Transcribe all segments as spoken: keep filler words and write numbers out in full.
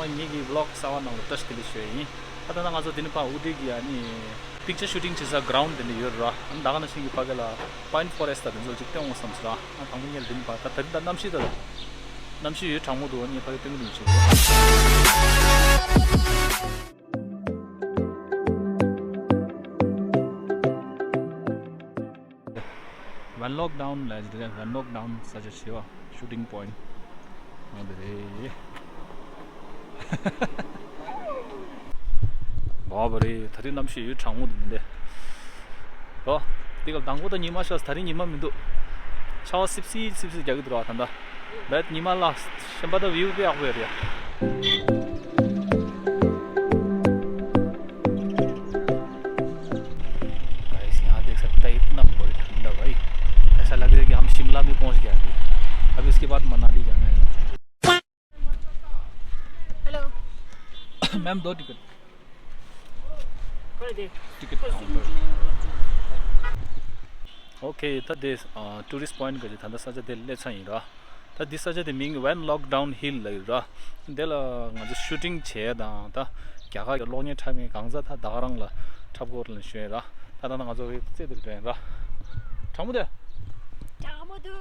ངེད་ཀྱི་vlog་གསར་བ་ནང་ལ་བཀྲ་ཤིས་བདེ་ལེགས་ཞུ་ཡ་ཡིན། ད་ལྟ་ང་ཚོ་འདི་ནས་ཕར་ཨུ་ཏི་གི་ཨ་ནི་picture shooting་བྱེད་ས་ground་དེ་འདྲ་ཡོད་ར། ཨ་ནི་ད་ག་ནང་བཞིན་གྱི་ཕ་གི་ལ་pine forest་དང་དེ་ཚོ་ཅིག་སྟོན་འོང་བསམ་ཟེར་ར། ཨ་དང་པོ་ངེད་ལ་འདི་ནས་ཕར་ད་ད་རིང་ད་གནམ་གཤིས་ད་གནམ་གཤིས་ཡོད་གྲང་མོ་འདུག་ངས་ཕ་གི་སྟོན་གི་འདུག་ཅིག Vanlog Down་ལ་ཇི་ལྟར་Vanlog Down་ས་ཆ་ཆེ་བ་shooting point་ང་འདི་རེད། བ་བ་རེད། ད་རིང་གནམ་གཤིས་ཡོད་གྲང་མོ་འདུག་མི་འདུག་ཨོ། འདི་ག་དང་པོ་ད་ཉི་མ་ཤར་ད་རིང་ཉི་མ་མི་འདུག་ཆར་པ་སིབ་སིབ་སིབ་སིབ་རྒྱག་གི་འདུག་ར་ད་ལྟ། ལེད་ཉི་མ་ལ་གཞན་པ་ད་view་དཔེ་ཡག་པོ་ཡོད་རེད། guys, यहाँ देख सकता है, इतना बड़ी ठंडा भाई, ऐसा लग रहा है कि हम शिमला में पहुंच गए अभी। अभी उसके बाद मनाली जाना है। हेलो। मैम, दो ticket. Ticket counter. Okay, ད་དེ་ཨ་tourist point་ག་ཅིག་ད་ལྟ་ས་ཆ་དེ་སླེབས་ཚར་ཡིན་ར། ད་འདི་ས་ཆ་དེ་མིང་Vanlog Down Hill་ལབ་ཡོད་ར། འདི་ལ་ང་ཚོ་shooting་བྱས་དང་ད་རྒྱ་གར་གྱི་གློག་བརྙན་འཁྲབ་མཁན་གང་ཟག་ད་ད་ག་རང་ལ་འཁྲབ་སྐོར་ལ་ཞུ་ཡིན་ར། ད་ད་ང་ཚོ་རྩེ་དེར་འགྲོ་ཡིན་ར། གྲང་མོ་དེ། གྲང་མོ་འདུག་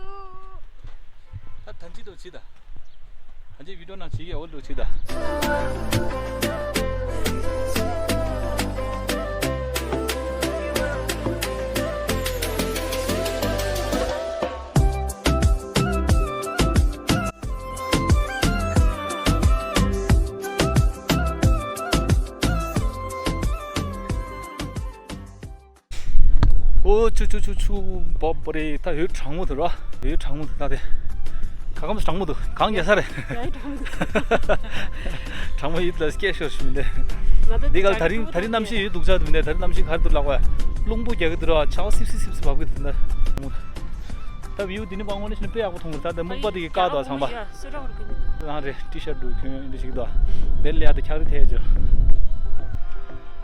ད་ཐང་ཅིག་ཏུ་ཅི་ད། ཐང་ཅིག་བི་ཌིའོ་ནང་ཅིག་ཡོད་འདུག་ཅི་ད། ཨོ་ཆུ་ཆུ་ཆུ་ཆུ། བབ་བབ་རེད། ད་ཡོད་གྲང་མོ་འདུག་ར། ཡོད་གྲང་མོ་འདུག་ད་དེ། ཁ་སྐམ་གྲང་མོ་འདུག་གང་རྒྱག་ས་རེད། ཡ་ཡོད་གྲང་མོ་འདུག་གྲང་མོ་ཡིད་ལ་སྐྱེ་ཤོར་ཞུ་མི་འདུག་ང་ད་འདི་ག་ལ་ད་རིང་ད་རིང་གནམ་གཤིས་ཡོད་སྡུག་ཅག་འདུག་མི་འདུག་ད་རིང་གནམ་གཤིས་ག་རེ་འདུག་ལགས་པ། རླུང་བུ་རྒྱག་གི་འདུག་ར། ཆར་པ་སིབ་སིབ་སིབ་སིབ་བབས་ཀྱི་འདུག་ད། ད་view་འདི་ནི་དཔང་ངོ་ནས་བྱས་ན་དཔེ་ཡག་པོ་མཐོང་གི་འདུག་ད་ལྟ་སྨུག་པ་འདི་གིས་བཀག་འདུག་ཚང་མ། རང་རེད། ཊི་ཤར་འདུག་གྱོན་འདི་ཞིག་འདུག་དེ་ལ་ཡ་དེ་འཁྱགས་རི་ཐལ་ཅོ།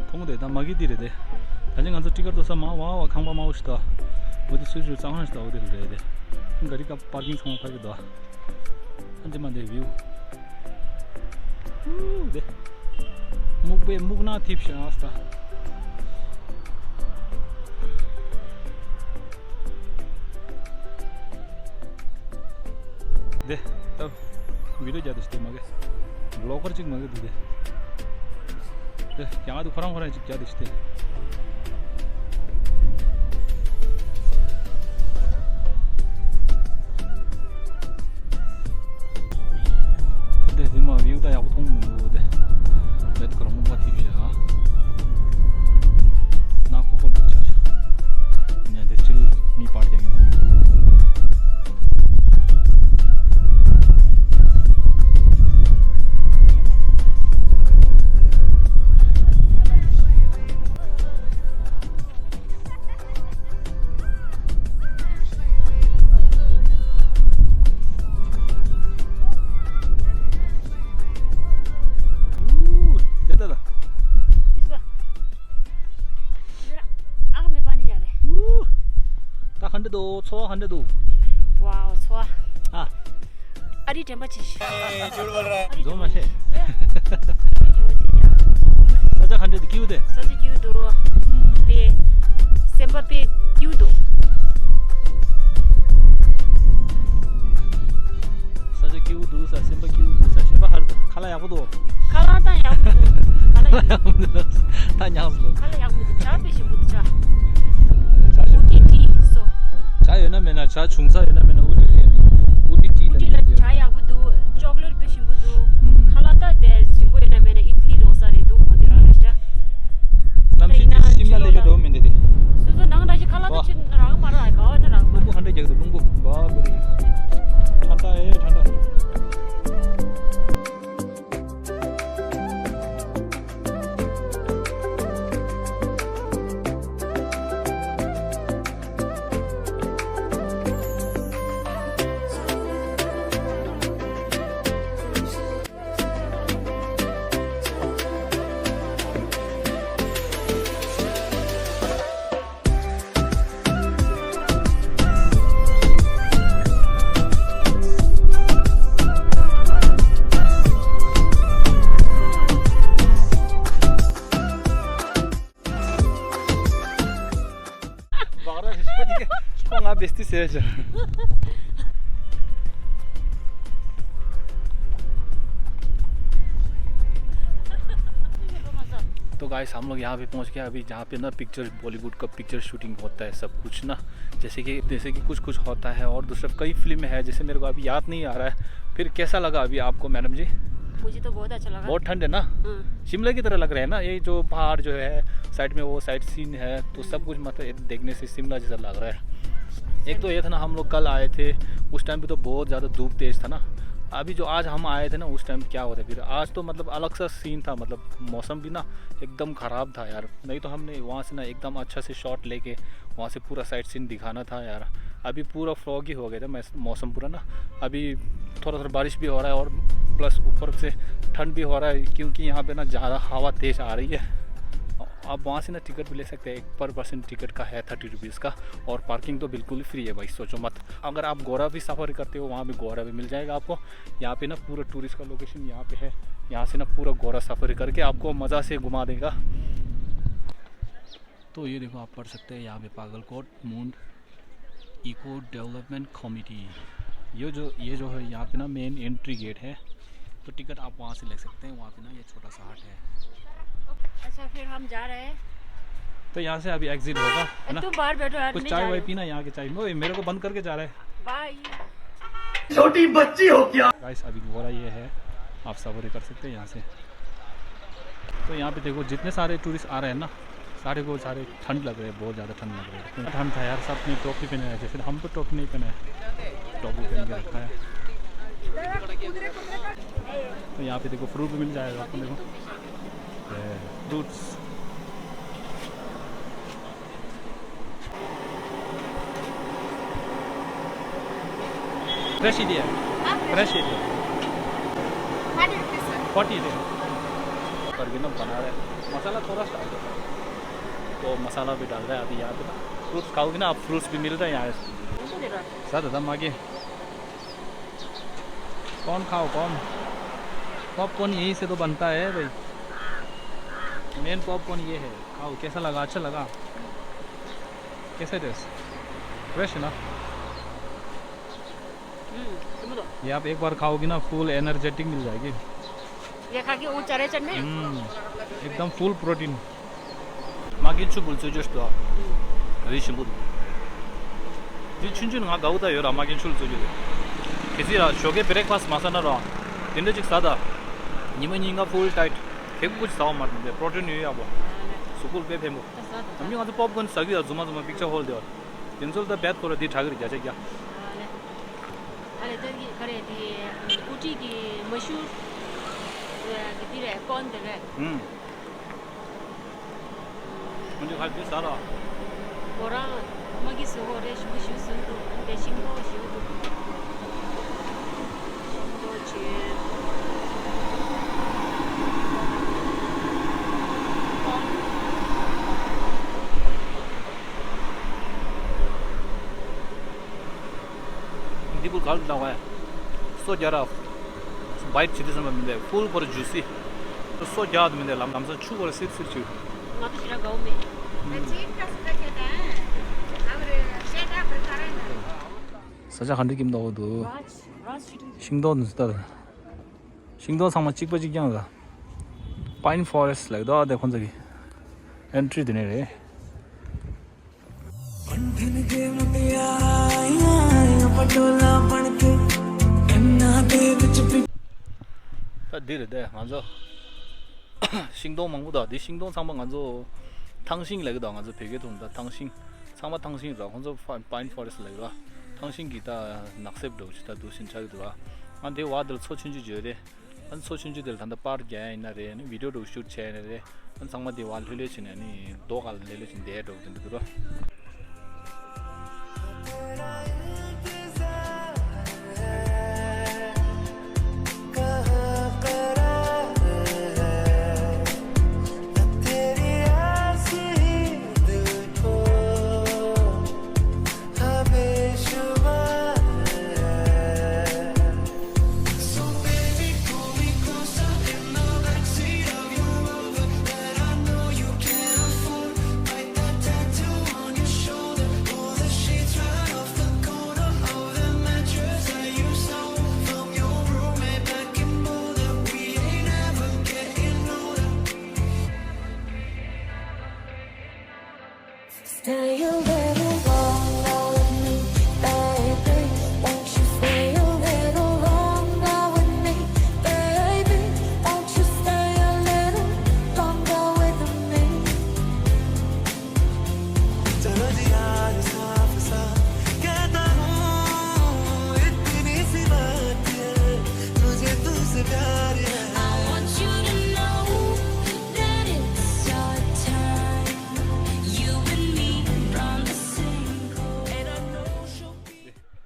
མཐོང་གི་འདུག་ད་མ་གི་འདི་རེད་དེ། ད་ཅི་ང་ཚོ་ཊི་ཀར་འདུག་ས་མ་བ་བ་ཁང་པ་དམའ་བོ་ཞིག་འདུག་འོ་དེ་སུ་ཞིག་གཙང་ཁང་ཞིག་འདུག་འོ་དེ་རེད་དེ། ག་རི་ཀ་པར་ཀིང་ཚང་མ་ཕར་གི་འདུག་ཨ་འདི་མ་འདི་view། ཨུ་དེ། སྨུག་པའི་སྨུག་ནག་འཐིབས་ཤག་ཨ་སྟ། དེ། ད། བི་ཌིའོ་རྒྱག་དེ་ཞིག་དེ་མ་གི། བི་ལོག་གར་ཅིག་མ་གི་འདུག་དེ། དེ་རྒྱ་གར་དུ་ཁོ་རང་ཁོ་རང་ཅིག་རྒྱག་དེ་ཞིག་དེ། དེ་དེ་མ་བིའུ་ད་ཡག་པོ་མཐོང་མི་འདུག་དེ། ལེད་ཁོ་རང་སྨུག་པ་འཐིབས་ཤག་ཨ། ནག་ཁོག་ཁོག་འགྲོ་ཆགས་ཤག་ནས་དེ་སྤྱིར་མི་པར་རྒྱག་མཁན་མ་རེད། དེ་ལྟ་ད། ཨ་ཁ་མེ་པ་ནི་ཡ་རེད། ད་ག་འདྲ་འདུག་ཚོར་བ་ག་འདྲ་འདུག་ཝའོ་ཚོར་བ། ཨ། ཨ་རི་དྲན་པ་ཆེ་ཤི། ཨ་རི་འདུག་མ་ཤེས། ས་ཆ་ག་འདྲ་འདུག་སྐྱིད་པོ་དེ། ས་ཆ་སྐྱིད་པོ་འདུག་དཔེ། སེམས་པ་དཔེ་སྐྱིད་པོ་འདུག་ས་ཆ་སྐྱིད་པོ་འདུག་ས། སེམས་པ་སྐྱིད་པོ་འདུག་ས། གཞན་པ་ཧར་འདུག་ཁ་ལག་ཡག་པོ་འདུག་ཁ་ལག་ད་ཡག་པོ་འདུག་ཁ་ལག་ཡག་པོ་འདུག་ད་ཉག་སོ། ཁ་ལག་ཡག་པོ་འདུག་ཇ་དཔེ་ཞིམ་པོ་འདུག་ཇ། ཇ་ཞིམ་པོ། ཨུ་ཏི་ཏི་སོ། ཇ་ཡོད་ན་མེད་ན། ཇ་ཆུང་ས་ཡོད་ན་མེད་ན། ཨུ་ཏི་ཏི་ཨུ་ཏི་ལ་ཇ་ཡག་པོ་འདུག་ཅོག་ལེཊ་དཔེ་ཞིམ་པོ་འདུག་ཁ་ལག་ད་དེ་ཞིམ་པོ་ཡོད་ན་མེད་ན་ཨིད་ལི་འདྲ་ས་རེད་འདུག་འོ་དེ་རང་རེད་ཤག་གནམ་གཤིས་ད་ཡིན་ན་ཤིམ་ལ་ལས་ཀྱང་འགྲོ་མི་འདུག་དེ། སོ་སོ་ནང་འདྲ་ཞིག་ཁ་ལག་ད་ཆུ་རག་མ་རག་ག་བ་ད་རག་མ་རག་རླུང་བུ་ག་འདྲ་རྒྱག་འདུག་རླུང་བུ་བ་བ་རེད། ཁྲ་ཁྲ་ཨེ་ཁྲ་ཁྲ། ཁོ་ང་བེ་སྟི་ཟེར་བྱ། तो गाइस, हम लोग यहाँ पे पहुँच गए। अभी जहाँ पे ना पिक्चर, बॉलीवुड का पिक्चर शूटिंग होता है, सब कुछ ना, जैसे कि, जैसे कि कुछ कुछ होता है और दूसरा कई फिल्म है, जैसे मेरे को अभी याद नहीं आ रहा है। फिर कैसा लगा अभी आपको, मैडम जी? मुझे तो बहुत अच्छा लगा। बहुत ठंड है ना? हाँ। शिमला की तरह लग रहा है ना, ये जो पहाड़ जो है, साइड में वो साइड सीन है, तो सब कुछ मतलब देखने से शिमला जैसा लग रहा है। एक तो ये था ना, हम लोग कल आए थे, उस टाइम पे तो बहुत ज़्यादा धूप तेज था ना। अभी जो आज हम आए थे ना, उस टाइम क्या होता है फिर, आज तो मतलब अलग सा सीन था, मतलब मौसम भी ना एकदम ख़राब था यार, नहीं तो हमने वहाँ से ना एकदम अच्छा से शॉट लेके वहाँ से पूरा साइट सीन दिखाना था यार। अभी पूरा फॉगी हो गया था मौस- मौसम पूरा ना। अभी थोड़ा थोड़ा बारिश भी हो रहा है और प्लस ऊपर से ठंड भी हो रहा है, क्योंकि यहाँ पे ना ज़्यादा हवा तेज़ आ रही है। आप वहाँ से ना टिकट भी ले सकते हैं, एक पर पर्सन टिकट का है थर्टी रुपीज़ का। और पार्किंग तो बिल्कुल ही फ्री है भाई, सोचो मत। अगर आप घोड़ा भी सफारी करते हो, वहाँ भी घोड़ा भी मिल जाएगा आपको। यहाँ पे ना पूरा टूरिस्ट का लोकेशन यहाँ पे है। यहाँ से ना पूरा घोड़ा सफारी करके आपको मज़ा से घुमा देगा। तो ये देखो, आप पढ़ सकते हैं यहाँ पे पागलकोट मुंड इको डेवलपमेंट कमेटी, ये जो, ये जो है यहाँ पे ना मेन एंट्री गेट है। तो टिकट आप वहाँ से ले सकते हैं, वहाँ पे ना ये छोटा सा हट है। अच्छा, फिर हम जा रहे हैं। तो यहाँ से अभी एग्जिट होगा, है ना? तुम बाहर बैठो यार, कुछ चाय वाय पीना, यहाँ की चाय। ओए, मेरे को बंद करके जा रहा है। बाय। छोटी बच्ची हो क्या? गाइस, अभी घोड़ा ये है, आप सवारी कर सकते हैं यहाँ से। तो यहाँ पे देखो, जितने सारे टूरिस्ट आ रहे हैं ना, सारे को सारे ठंड लग रहे हैं, बहुत ज़्यादा ठंड लग रही है। ठंड था यार, सब ने टोपी पहने रखे, फिर हम तो टोपी नहीं पहने, टोपी पहन के रखा है। तो यहाँ पे देखो, फ्रूट भी मिल जाएगा आपको। देखो, फ्रूट्स। फ्रेश ही दिया है। फ्रेश ही दिया। Forty rupees, sir. फोर्टी दे। करके ना बना रहे। मसाला थोड़ा सा डाल दो। तो मसाला भी डाल रहा है अभी यहाँ पे ना। फ्रूट्स खाओगे ना आप, फ्रूट्स भी मिल रहे हैं यहाँ से। ज़्यादा था मागे। कौन खाओ, कौन? पॉपकॉर्न यहीं से तो बनता है भाई। मेन पॉपकॉर्न ये है। खाओ, कैसा लगा? अच्छा लगा? कैसा है टेस्ट? फ्रेश है ना? ये आप एक बार खाओगे ना, फुल एनर्जेटिक मिल जाएगी। ये खा के वो चढ़े चढ़ने? हम्म, एकदम full protein. མ་གིན་ཆུ་འབུལ་རྩོད་རྒྱུ་ཞིག་འདུག་ཨ། རི་ཞིམ་པོ་འདུག་འདི་ཆུང་ཆུང་ང་དགའ་བོ་ད་ཡོད་ར། མ་གིན་ཆུ་ལ་རྩོད་རྒྱུ་རེད། གལ་སྲིད་ར་ཞོགས་ཀའི་བྷི་རེག་ཕ་སི་མ་ཟ་ན་ར། དེ་འདྲ་ཅིག་ཟ་ད། ཉི་མ་གཉིས་ལྔ་ཕུལ་ཏའེཊ། དེ་ཀུ་ཅི་ཟ་བ་མ་རེད། པྲོ་ཊིན་ཡོད་ཡག་པོ། གཟུགས་པོ་དཔེ་ཕན་པོ། ནམ་རྒྱུན་ང་ཚོ་པོབ་ཀོན་ཟ་གི་ཡོད། རྫུན་མ་རྫུན་མ་པིག་ཅར་ཧོལ་དེ་བ། དེ་ཚོ་ད་བེད་ཁོ་ར་དེ་དྲག་གི་རེད། བརྒྱ་ཆ་བརྒྱ། ཨ་ལེ། ཨ་ལེ། ད་གི་ག་རེ་དེ་ཨུ་ཊི་གི་མ་ཤུར་གི་དེ་རེད། ཀོན་དེ་རེད། ཨུམ། ཁོང་ཚོས་ཁ་དུས་ཟ་ར། མོ་རང་མ་གི་ཟུ་ཧོ་རེ་ཞུ་གི་ཞུ་ཟུན་དུ་དེ་ཤིང་ཏོག་ཞུ་དུ། ཤིང་ཏོག་ཆེ། འདི་བུ་གར་འདྲ་བ། སོ་རྒྱ་ར། བའིཊ་བྱེད་དུས་ཙམ་པ་མི་འདུག་ཕུལ་ཁོ་ར་ཇུ་སི། སོ་རྒྱག་ཏུ་མི་འདུག་ལམ་ལམ་སང་ཆུ་ཁོ་ར་སིར་སིར་ཆུ། ང་ཚོ་ཞེ་དྲག་དགའ་བོ་མེད། ས་ཆ་ག་འདྲ་ཀྱིམ་འདོག་འདུག་ཤིང་ཏོག་འདི་ཚོ་ལྟར། ཤིང་ཏོག་ཚང་མ་གཅིག་པ་གཅིག་རྐྱང་ལ། པའིན་ཕོ་རེ་སི་ལབ་འདུག་ཨ། དེ་ཁོང་ཚོ་གི་ཨེན་ཊི་རི་དེ་ནས་རེད། ད་འདི་རེད་དེ་ང་ཚོ་ཤིང་ཏོག་མང་པོ་དང་འདི་ཤིང་ཏོག་ཚང་མ་ང་ཚོ་ཐང་ཤིང་ལབ་ཀྱི་འདུག་ང་ཚོ་བོད་སྐད་ཐོག་ད་ཐང་ཤིང་ཚང་མ་ཐང་ཤིང་ར། ཁོང་ཚོ་པའིན་ཕོ་རེ་སི་ལབ་ཀྱི་ར། ཐང་ཤིང་གི་ད་ནགས་གསེབ་འདྲ་བོ་ཞིག་ད་འདུག་ཕྱིན་ཆགས་ཀྱི་འདུག་ར། ང་འདི་བ་དེར་མཚོ་ཆུང་ཆུང་བརྗོད་རེད། ཨ་ནི་མཚོ་ཆུང་ཆུང་དེ་ལ་ད་ལྟ་པར་རྒྱག་ཡ་ཡིན་ན་རེད། ཨ་ནི་བི་ཌི་ཡོ་འདྲ་བོ་ཤུ་ཊི་བྱས་ཡ་ཡིན་ན་རེད། ཨ་ནི་ཚང་མ་དེ་བ་ལྷོད་ལྷོད་བྱས་ནས་ཨ་ནི་རྡོ་སྒང་ལ་ལྷོད་ལྷོད་བྱས་ནས་བསྡད་འགྲོ་གི་འདུག་ར།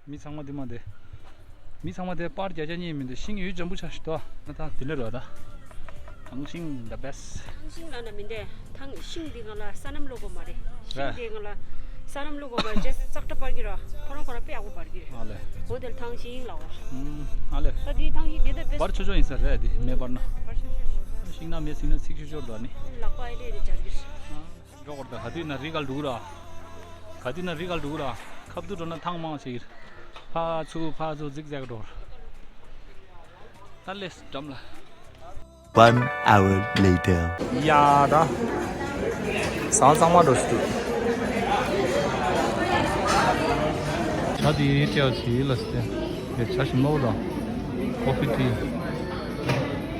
མི་ཚང་མ་འདི་མ་བསྡད། མི་ཚང་མ་དེ་པར་རྒྱག་རྒྱག་གཉིས་མི་འདུག་ཤིང་ཡུལ་འཇམ་པོ་ཆགས་ཤིག་ཏོ། ང་ད་དེ་ལས་རོ་ད། ཐང་ཤིང་the best། ཐང་ཤིང་ལ་ན་མི་འདས། ཐང་ཤིང་འདི་ང་ལ་ས་རྣམས་བླུག་དགོས་མ་རེད། ཤིང་རེད། འདི་ང་ལ་ས་རྣམས་བླུག་དགོས་མ་རེད། ཅེས་ཙག་སྒྲ་པར་གི་རོ། ཁོ་རང་ཁོ་རང་དཔེ་ཡག་པོ་པར་གི་རེད། ཨ་ལེ། འོ་དེ་ལ་ཐང་ཤིང་ལ་འོ། ཨུམ། ཨ་ལེ། ད་འདི་ཐང་ཤིང་འདི་ད་བེས། པར་ཆོ་ཆོ་ཡིན་ས་རེད་འདི་མེ་པར་ན། པར་ཆོ་ཆོ་ཤིང་ན་མེ་སིང་ན་ཚིག་ཆོ་ཆོར་དོ་ནི། ལག་པ་ཨེ་ལེ་རེ་སྦྱར་གི་རེད། འགྲོ་གོར་ད་ག་དུས་ན་རི་གལ་འདུག་ར། ག་དུས་ན་རི་གལ་འདུག་ར། ཁབ་ཏུ་འགྲོ་ན་ཐང་མང་ཆེ་གིར། ཕ་ཚུ་ཕ་ཚུ་ཟིག་ཟག་འགྲོ། ད་ལེས་འགྲམ་ལ། One hour later. ཡ་ད། ཟང་ཟང་མ་འགྲོ་སི་ཏུ། ཇ་དེ་ཅེ་ཡ་ཆི་ལ་སི་ཏེ། ཡ་ཇ་ཞིམ་མོ་དང་། ཀོ་ཕི་ཏི།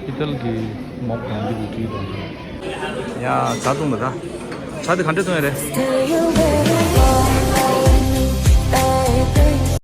ཨི་ཏལ་གི་མོག་དང་འདི་གུ་ཏི་དང་། ཡ་ཇ་བཏུང་ད་ད། ཇ་དེ་ག་འདྲ་བཏུང་ཡ་རེད།